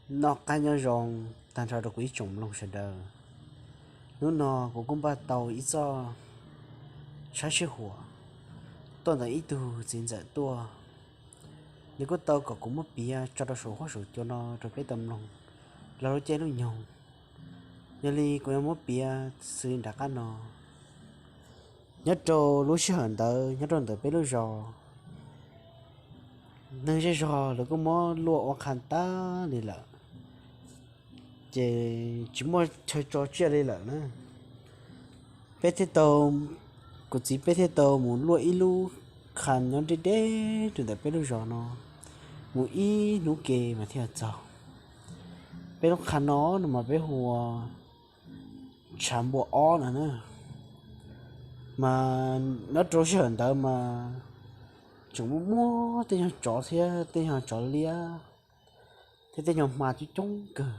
Noj qab nyob zoo tag nrho rau kuv ib tsoom mloog sawv daws. Hnub no kuv kuj npaj tau ib txoj tshab sib huam tuaj ntawm ib tug txiv ntxawm tuaj. Nws kuj tau kom kuv muab piav tso rau saum huab saum cua no rau peb tau mloog los lub caij lub nyoog. Yog li kuv yuav muab piav xws li nram qab no. Nyob rau lub sij hawm ntawd nyob rau ntawm peb lub zos, neeg zej zog lawv kuj muab luaj ua qha tag li lawm, ces tsis muaj chaw tso tsiaj li lawm na. Peb thiaj tau, kuv txiv peb thiaj tau mus luaj ib lub qha nyob deb deb rau ntawm peb lub zos no, mus ib hnub ke mas thiaj txog. Peb lub qha no no mas peb hu ua Tshav Npua Ob no na. Mas nyob rau sij hawm ntawd mas tseem muaj muaj tej nyuag tsov thiab tej nyuag tsov liab thiab tej nyuag hma coob coob kawg.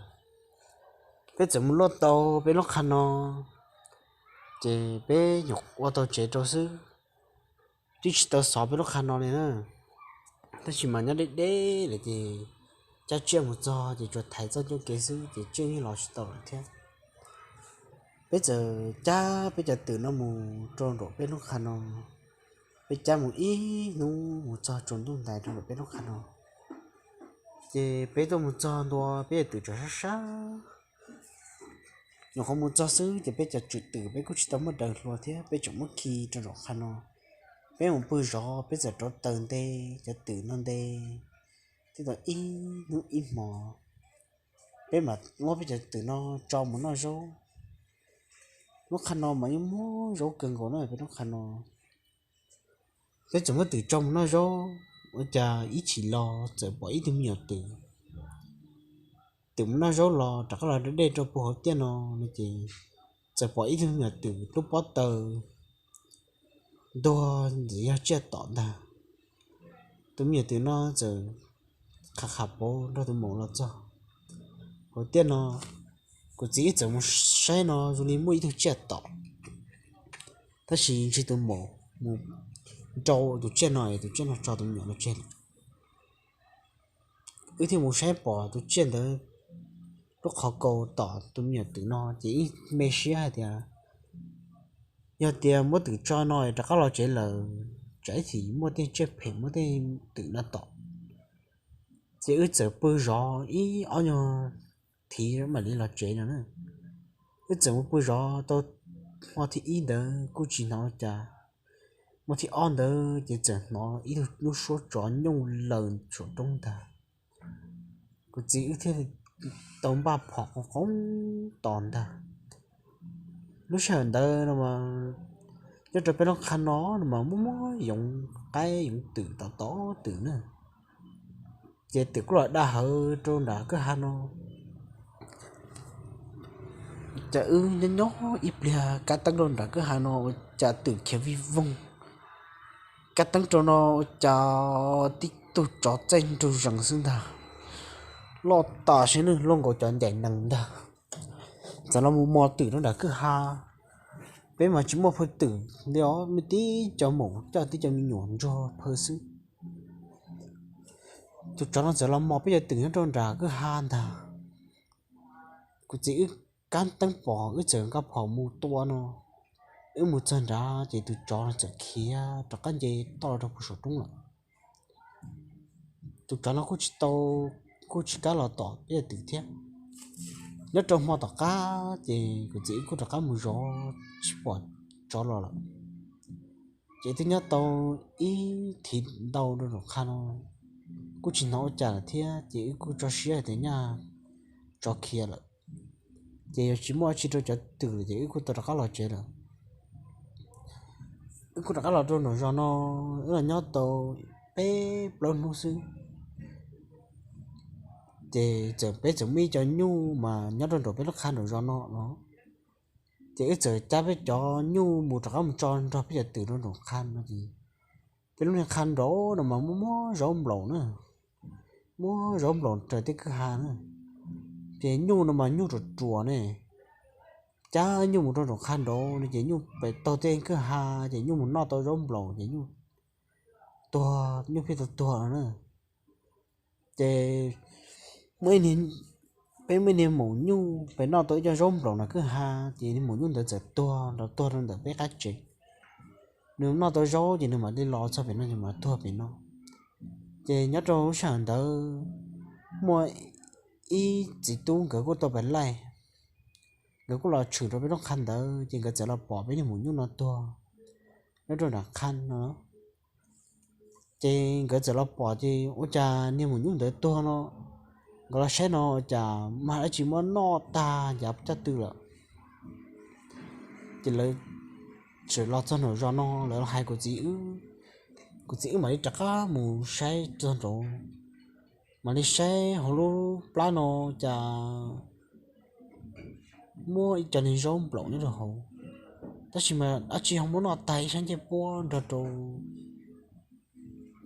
Peb txawm mus luaj tau peb lub qha no, ces peb nyuam ua tau tsev rau xwb, twb tsis tau xov peb lub qha no li na. Tab sis mas nyob deb deb lawm ces cab tsiaj mus txog ces tsuas thaiv txoj ncauj kev xwb ces tsiaj yeej los tsis tau lawm thiab. Peb txawm cab peb cov twm no mus rau nraum peb lub qha no. Peb cab mus ib hnub mus txog tsaus ntuj ntais rau nraum peb lub qha no, ces peb tuaj mus txog ntua peb cov twm tseem sab sab. Nyuam qhuav mus txog xwb ces peb cov twm peb kuj tsis tau muab daws hluas thiab, peb tseem muab khi rau nraum qha no. Peb mus pw zov, peb txawm rauv taws nte cov twm no nte tib tau ib hnub ib hmo, peb mam muab peb cov twm no tso mus noj zaub. Lub qha no mas yeej muaj zaub kawg nkaus na peb lub qha no. Peb txawm muab twm tso mus noj zaub, ua cas ib chim los txawm pom ib tug me nyuam twm. Twm mus noj zaub los rov qab los dej rau puag hauv tiaj no no ces txawm pom ib tug me nyuam twm lub pob taws ntuag ntxim yog tsiaj tom ntag. Tus me nyuam twm no txawm qha qha pauv nrog tus maum los txog hauv tiaj no. Kuv txiv wb txawm mus saib no zoo li muaj ib tug tsiaj tom, tab sis ntshe tus maum mus nrau tus tsiaj no es tus tsiaj no tso tus me nyuam no tseg lawm. Wb thiaj mus saib pom tus tsiaj ntawd lub qhov kaus tom tus me nyuam twm no ces wb me siab hais tias yog tias muab twm tso no rov qab los tsev lawm tsam ib chim muaj tej tsiaj phem muaj tej twm no tom. Ces wb txawm pw zov ib ob nyuag thiv mam li los tsev no na. Wb txawm mus pw zov tau hmo thib ib ntawd kuj tsis hnov ua cas, hmo thib ob ntawd ces txawm hnov ib tug lub suab tsov nyooj laws saum roob ntag. Kuv txiv wb thiaj tau npaj phom qoo qoob tos ntag. Lub sij hawm ntawd no nyob rau peb lub qha no no mas muaj muaj yoov qaib yoov twm tom tom twm na. Ces twm kuj los daj hawv rau nram kwj ha no. Ces wb nyob nyob ib pliag kab teeb rau nram kwj ha no ua cas twm khiav vij voog. Kab teeb rau no ua cas tib tug tsov txaij nrug zees xwb ntag, loj tam sim neej luaj nkaus cov ncaim nees ntag. Txawm los mus mos twm rau nram kwj ha. Peb mas tsis muaj phaw twm li os, muaj tib co maum coj tib co me nyuam ntsuag phaw xwb. Tus tsov no txawm los mos peb cov twm nyob rau nram kwj ha ntag. Kuv txiv wb kab teeb pom wb txawm nqa phom mus tua no. Wb mus txog nrad ces tus tsov no txawm khiav rov qab nce toj los rau puag saum roob lawm. Tus tsov no kuj tsis tau, kuj tsis kam los tom peb cov twm thiab. Nyob rau hmo tom qab ces kuv txiv wb kuj rov qab mus zov tsis pom tsov los lawm. Ces twb nyob tau ib thiv ntau rau nram qha no kuj tsis hnov ua cas lawm thiab ces wb kuj tso siab hais tias nyaj tsov khiav lawm, ces yuav tsis muaj dab tsi rau cov twm ces wb kuj tau rov qab los tsev lawm. Wb kuj rov qab los rau nram zos no, wb los nyob tau peb plaub hnub xwb, ces txawm peb txawm muaj ib co nyuj mas nyob rau nram peb lub qha nram zos no no. Ces wb txawm cab peb cov nyuj mus rov qab mus tso nrog peb cov twm rau nram qha no ces peb lub niag qha nraud no mas muaj muaj zaub nplaum na, muaj zaub nplaum raws tej kwj ha na. Ces nyuj no mas nyuj ruam ruam ne, cab nyuj mus rau nram qha nraud no ces nyuj pem taug tej kwj ha ces nyuj mus noj tau zaub nplaum ces nyuj tuag, nyuj pheej tau tuag no na. Ces muaj ib niag peb muaj niag maum nyuj pem noj tau ib co zaub nplaum no kwj ha, ces niag maum nyuj ntawd txawm tuag los tuag rau ntawm peb qab tsev. Nws noj tau zaub ces nws mam li los txog pem no ces mam tuag pem no. Ces nyob rau lub sij hawm ntawd muaj ib txiv tub nkawd kuj tau pem laij, nkawd kuj los tshwm rau peb lub qha ntawd ces nkawd txawm los pom peb niag maum nyuj no tuag nyob rau nram qha no. Ces nkawd txawm los pom ces ua cas niag maum nyuj ntawd tuag no, nkawd los saib no ua cas mas dab tsi muab noj tag yav caj tw lawm. Ces lawv txawm los txog nraum zos no lawv los hais kuv txiv wb, kuv txiv wb mam li rov qab mus saib txog nraud, mam li saib hauv lub plab no cas muaj ib co niag zaub nplaum nyob rau hauv, tab sis mas dab tsi ho muab noj tag ib sab ncej puab nrog rau,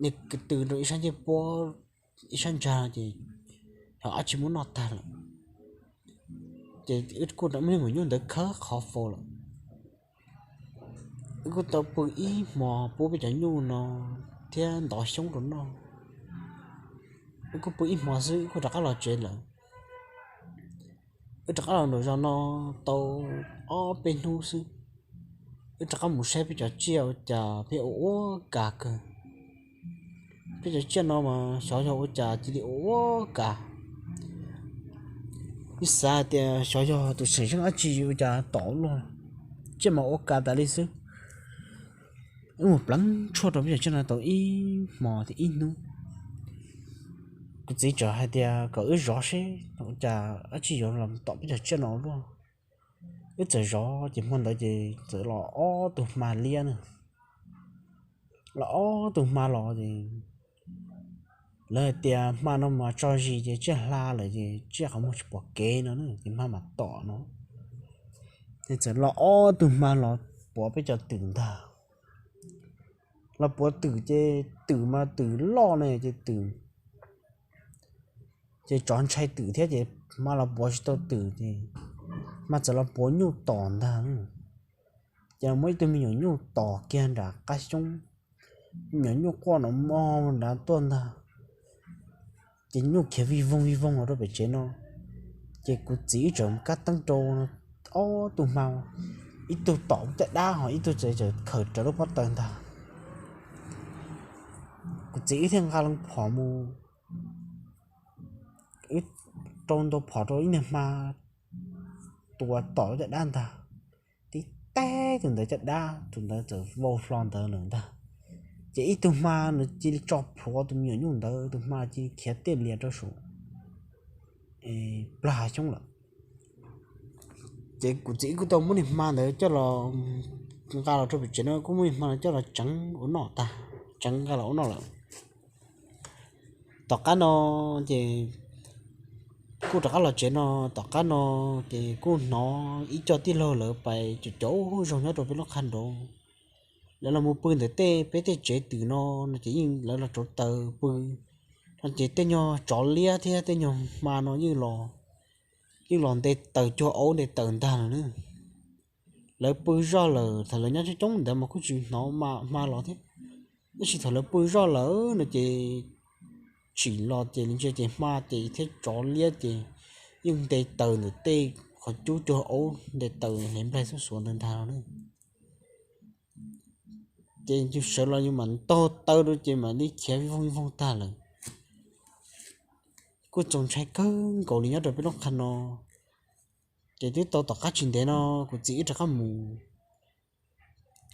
nws tw rau ib sab ncej puab, ib sab ntsag ces ho dab tsi muab noj tag lawm. Ces wb kuj rov muab niag maum nyuj ntawd khawb qhov faus lawm. Wb kuj tau pw ib hmo pub peb cov nyuj no thiab ntov xyoob rau noj. Wb kuj pw ib hmo xwb wb kuj rov qab los tsev lawm. Wb rov qab los nraum zos no tau ob peb hnub xwb, wb rov qab mus saib peb cov tsiaj ua cas peb ua ua kas kawg. Peb cov tsiaj no mas xyov yog ua cas cia li ua ua kas. Wb xav hais tias xyov yog tus seem zeej dab tsi ua cas tom luaj, tsiaj mas ua kas tas li xwb. Wb mus pleev tshuaj rau peb cov tsiaj no tau ib hmo thiab ib hnub, kuv txiv txawm hais tias kom wb zov seb ua cas dab tsi yuav los tom peb cov tsiaj no luaj. Wb txawm zov ces hmo ntawd ces txawm los ob tug hma liab na. Los ob tug hma los ces lawv hais tias hma no mas tso zis ces tsiaj hla lawm ces tsiaj qhov muag tsis pom kev no ces hma mam tom no. Ces txawm los ob tug hma los puav peb cov twm ntag. Los puav twm ces twm mas twm loj ne ces twm, ces tsov ntshai twm thiab ces hma los puav tsis tau twm ces hma txawm los puav nyuj tom ntag. Ces muaj ib tug me nyuam nyuj tom kiag nram qab xyoob, me nyuam nyuj quaj nrov mog nrad tuaj ntag. Ces nyuj khiav vij voog vij voog los rau pem tsev no. Ces kuv txiv wb txawm kab teeb rau ob tug hma, ib tug tom caj dab ho ib tug txawm khawm rawv lub pob taws ntag. Kuv txiv wb thiaj nqa loo phom mus, wb rau ntau phom rau ib niag hma tua tom lub caj dab ntag. Tib teg tus ntawd caj dab, tus ntawd txawm vau hlo ntawd lawm ntag. Ces ib tug hma nws cia li tso plhuav tus me nyuam nyuj ntawd, tus hma cia li khiav tiaj lias rau saum plag hav xyoob lawm. Ces kuv txiv kuj tau muab niag hma ntawd coj los nqa los rau pem tsev no, kuj muab niag hma no coj los tseev ua noj tag, tseev nqa los ua noj lawm. Tom qab no ces kuj rov qab los tsev no, tom qab no ces kuj hnov ib co tij laug lawv pais caum caum zog nyob rau peb lub qha nraud. Lawv los mus pw ntawm tej peb tej tsev twm no, no ces yeej lawv los rauv taws pw no ces tej nyuag tsov liab thiab tej nyuag hma no yeej los, yeej los nte taws cuag aub nte taws ntag lawm na. Lawv pw zoj lawm, thaum lawv nyob coob coob ntawd mas kuj tsis hnov hma los thiab, tab sis thaum lawv pw zoj lawm no ces tsim los ces ntsia ces hma ces thiab tsov liab ces yeej nte taws ntawm tej qhov cub cuag aub nte taws hle nplaig xub xuav ntawd ntag na. Ces yus sawv los yus mam ntaug taw rau ces mam li khiav vij voog vij voog tag lawm. Kuj txaus ntshai kawg nkaus li nyob rau peb lub qha no. Ces twb tau tom qab tsis ntev no kuv txiv wb rov qab mus,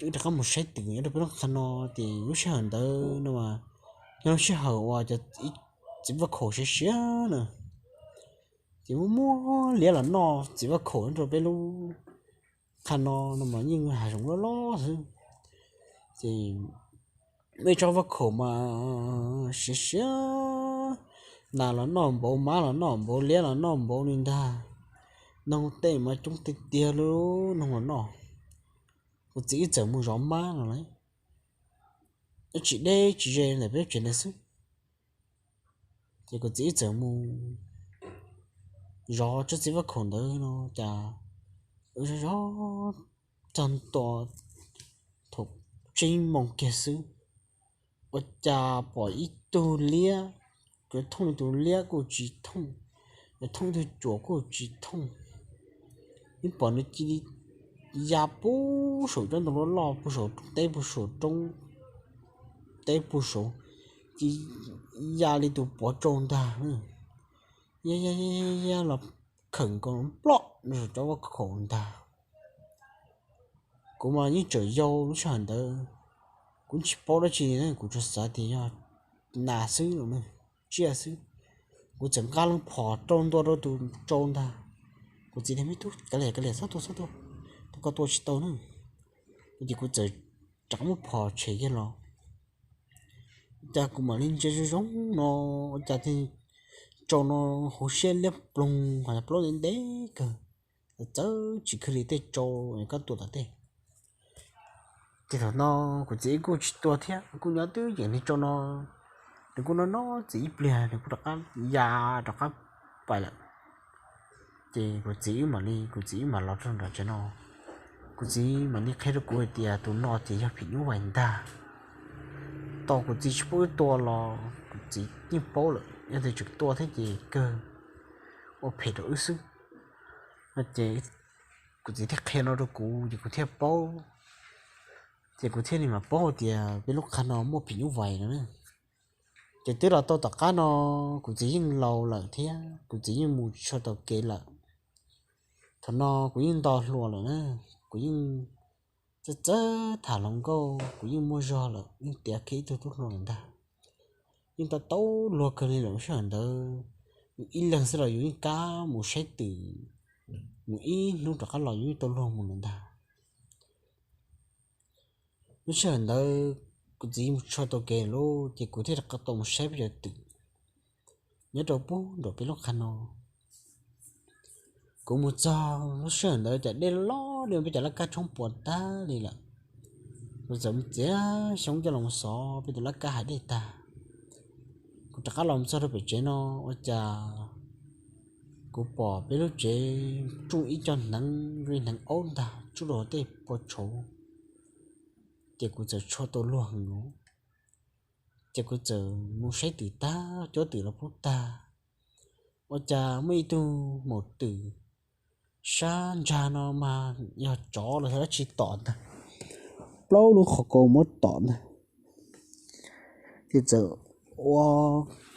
wb rov qab mus saib twm nyob rau peb lub qha no. Ces lub sij hawm ntawd no mas yog lub sij hawm uas cov txiv vaj khaum siav siav na, ces muaj muaj liab los noj txiv vaj khaum nyob rau peb lub qha no, no mas yeej hav zoov loj loj xwb. Ces muaj ib tsob vaj khaum mas siav siav, nas los noj npaum, mab los noj npaum, liab los noj npaum li ntag. Noog tej mas coob tiag tiag li, noog los noj. Kuv txiv wb txawm mus zov mab no lauj, tsis deb tsis ze ntawm peb lub tsev ntawd xwb. Ces kuv txiv wb txawm mus zov tsob txiv vaj khaum ntawd no cas wb zov zov txog ntua thaum tsib moos kiag xwb, ua cas pom ib tug liab, kuv thooj tus liab kuj tsis thooj, Thooj ib tug cuam kuj tsis thooj. Ib pom nws cia li ya puag saum cov ntoo loj loj, puag saum teb, puag saum roob teb, puag saum, cia li ya li tus pov tsau ntag. Ya ya ya ya los khawm nkaus ploj rau saum cov vaj khaum ntag. Kuv mas yeej tseem yau lub sij hawm ntawd, kuv tsis paub dab tsi li na, kuv tsuas xav tias yog nas xwb los tsiaj xwb. Kuv txawm nqa loo phom rau ntua rau tus tsau ntag. Kuv txiv tias, Me tub, kav liam, kav liam, txhob tua, txhob tua, tua koj tua tsis tau na. Ces kuv txawm rov qab muab phom tshem kiag los. Ua cas kuv mam li ntsia zoo zoo no, ua cas tsau no hauv siab liab ploog, ho plaub ntev ntev kawg, txawv tsis khwv li tej tsau koj tua tom tej. Ces thaum no kuv txiv kuj tsis tua thiab, kuj nyob twb yeem li tsau no, nws kuj noj noj txiv ib pliag nws kuj rov qab ya rov qab pais lawm. Ces kuv txiv wb mam li, kuv txiv wb mam los rau nram tsev no, kuv txiv mam li qhia rau kuv hais tias tus no ces yog phim nyuj vais ntag. Tos kuv txiv tsis pub wb tua los kuv txiv yeej paub lawm, yog tias tseem tua thiab ces kawg ua phem rau wb xwb. Ces kuv txiv thiaj qhia no rau kuv ces kuv thiaj paub. Ces kuv thiaj li mam paub tias peb lub qhov no muaj phim nyuj vais no na. Ces twb los tau tom qab no, kuv txiv yeej laus lawm thiab kuv txiv yeej mus tsis tshua tau kev lawm. Thaum no kuv yeej nto hluas lawm na, kuv yeej txawj txawj tham hluas nkauj, kuv yeej muaj zog lawm, yeej tiav kiag ib tug tub hluas lawm ntag. Yeej tau tau luag kawg li lawm, lub sij hawm ntawd yus ib leeg xwb los yus yeej kam mus saib twm, mus ib hnub rov qab los yus yeej tau luag mus lawm ntag. Lub sij hawm ntawd kuv txiv mus tshua tau kev lawm ces kuv thiaj rov qab tau mus saib peb cov twm nyob rau puag nram peb lub qhov no. Kuv mus txog lub sij hawm ntawd cas dej loj li peb cov laj kab tshoob puas tag li lawm. Kuv txawm mus txiav xyoob coj los mus xov peb tus laj kab hais dej tag. Kuv rov qab los mus txog rau pem tsev no, ua cas kuv pom peb lub tsev tsuj ib co hneev zoo li hneev aub ntag tsuj rau hauv tej pua tshauv. Ces kuv txawm tshua tau luag heev lawm. Ces kuv txawm mus saib twm tag, cuab twm los pub tag, ua cas muaj ib tug maum twm sab ntsag no mas yog tsov los yog dab tsi tom ntag, plaub lub qhov kaus muab tom ntag. Ces txawm ua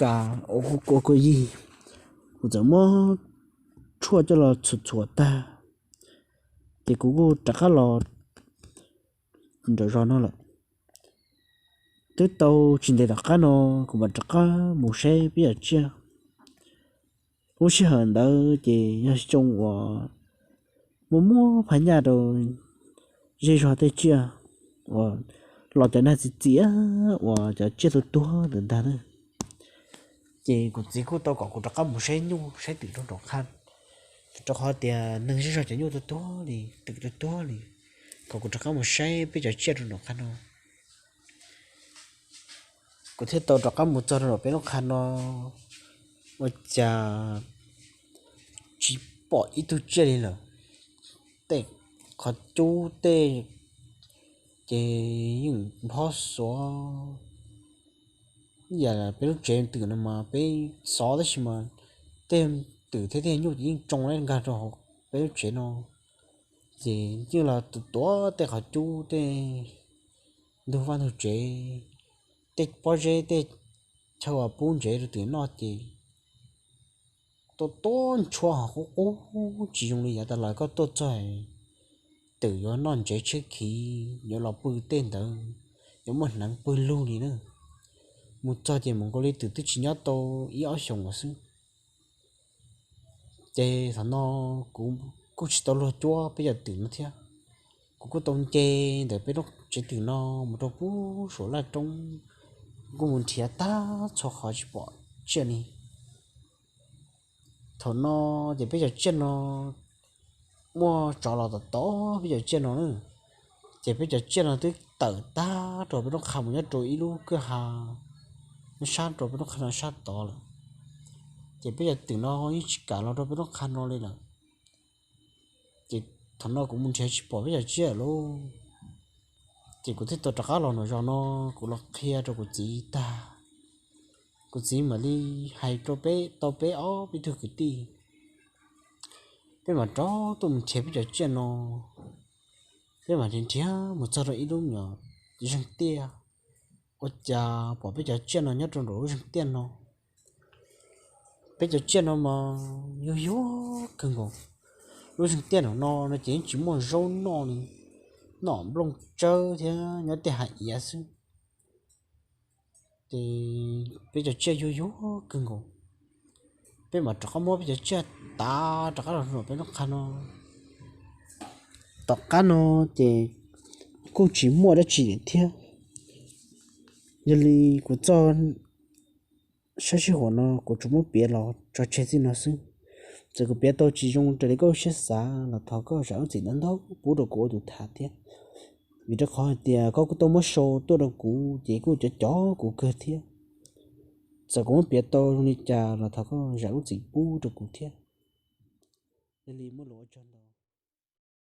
kas ua kuj kua kuj yig, kuv txawm muab tshuaj coj los txhuam txhuam tag, ces kuv kuj rov qab los nram zos no lawm. Twb tau tsis ntev tom qab no, kuv mam rov qab mus saib peb yawm tsiaj. Lub sij hawm ntawd ces yog xyoo uas muaj muaj phab nyaj rau zej zog tej tsiaj uas los cov nag txiv txiv uas cov tsiaj tuag tuag ntawd ntag na. Ces kuv txiv kuj tau kom kuv rov qab mus saib nyuj saib twm rau nram qhov, rau qhov tias neeg zej zog cov nyuj tuag tuag li, twm tuag tuag li, kom kuv rov qab mus saib peb cov tsiaj rau nram qhov no. Kuv thiaj tau rov qab mus txog rau nram peb lub qhov no, ua cas tsis pom ib tug tsiaj li lawm. Tej qhov cub tej ces yeej nphob xuav. Yam peb lub tsev twm no mas peb xov tab sis mas tej twm thiab tej nyuj ces yeej tsoo nkag rau hauv peb lub tsev no. Ces yeej los tua tua tej qhov cub tej ntug vaj ntug tsev, tej pob zeb tej chaw uas pub ntsev rau twm noj ces tuaj tuaj ntshuab ho qub qub tsis zoo li yav tas los koj tuaj txog twm yuav noj ntsev tshiab khiv yuav los pw tej ntawd, yuav muaj hneev pw lug li na. Mus txog ces mus nkaus li twm twb tsis nyob tau ib ob xyoos lawm xwb. Ces thaum no kuv kuj tsis tau luag cuab peb cov twm no thiab, kuv kuj tau nce ntawm peb lub tsev twm no mus rau puag saum laj roob, kuv kuj mus nrhiav tag txhua qhov tsis pom tsiaj li. Thaum no ces peb cov tsiaj no muaj tsov los tom tom peb cov tsiaj no na, ces peb cov tsiaj no twb tawm tag rau peb lub qhov mus nyob rau ib lub kwj ha nyob sab rau peb lub qhov no sab tod lawm. Ces peb cov twm no yeej tsis kam los rau peb lub qhov no li lawm. Ces thaum no kuv mus nrhiav tsis pom peb cov tsiaj lawm, ces kuv thiaj tau rov qab los nram zos no, kuv los qhia rau kuv txiv tag, kuv txiv mam li hais rau peb tau peb ob peb tug kwv tij, peb mam rov tuaj mus nrhiav peb cov tsiaj no. Peb mam nrhiav nrhiav mus txog rau ib lub nyuag zeeg tiaj, ua cas pom peb cov tsiaj no nyob rau nraum lub zeeg tiaj no. Peb cov tsiaj no mas yuag yuag kawg nkaus. Lub zeeg tiaj no no ces yeej tsis muaj zaub noj li, noj nplooj tsawb thiab nyob tej hav iav xwb. Ces peb cov tsiaj yuag yuag kawg nkaus. Peb mam rov qab muab peb cov tsiaj tav rov qab los rau peb lub qab no. Tom qab no ces kuj tsis muaj dab tsi thiab. Yog li kuv txoj sab sij huam no kuv tsuas muab piav los tso tseg txij no xwb. Txawm kuv piav tau tsis zoo raws li koj siab xav los thov koj zam lub txim ntau ntau pub rau kuv ua tus tham thiab, vim rau qhov hais tias koj kuj tau muab sau tuaj rau kuv ces kuj cov cov kuv kawg thiab. Txawm kuv muab piav tau zoo li cas los thov koj zam lub txim pub rau kuv thiab. Yog li muaj lus ua tsaug ntau.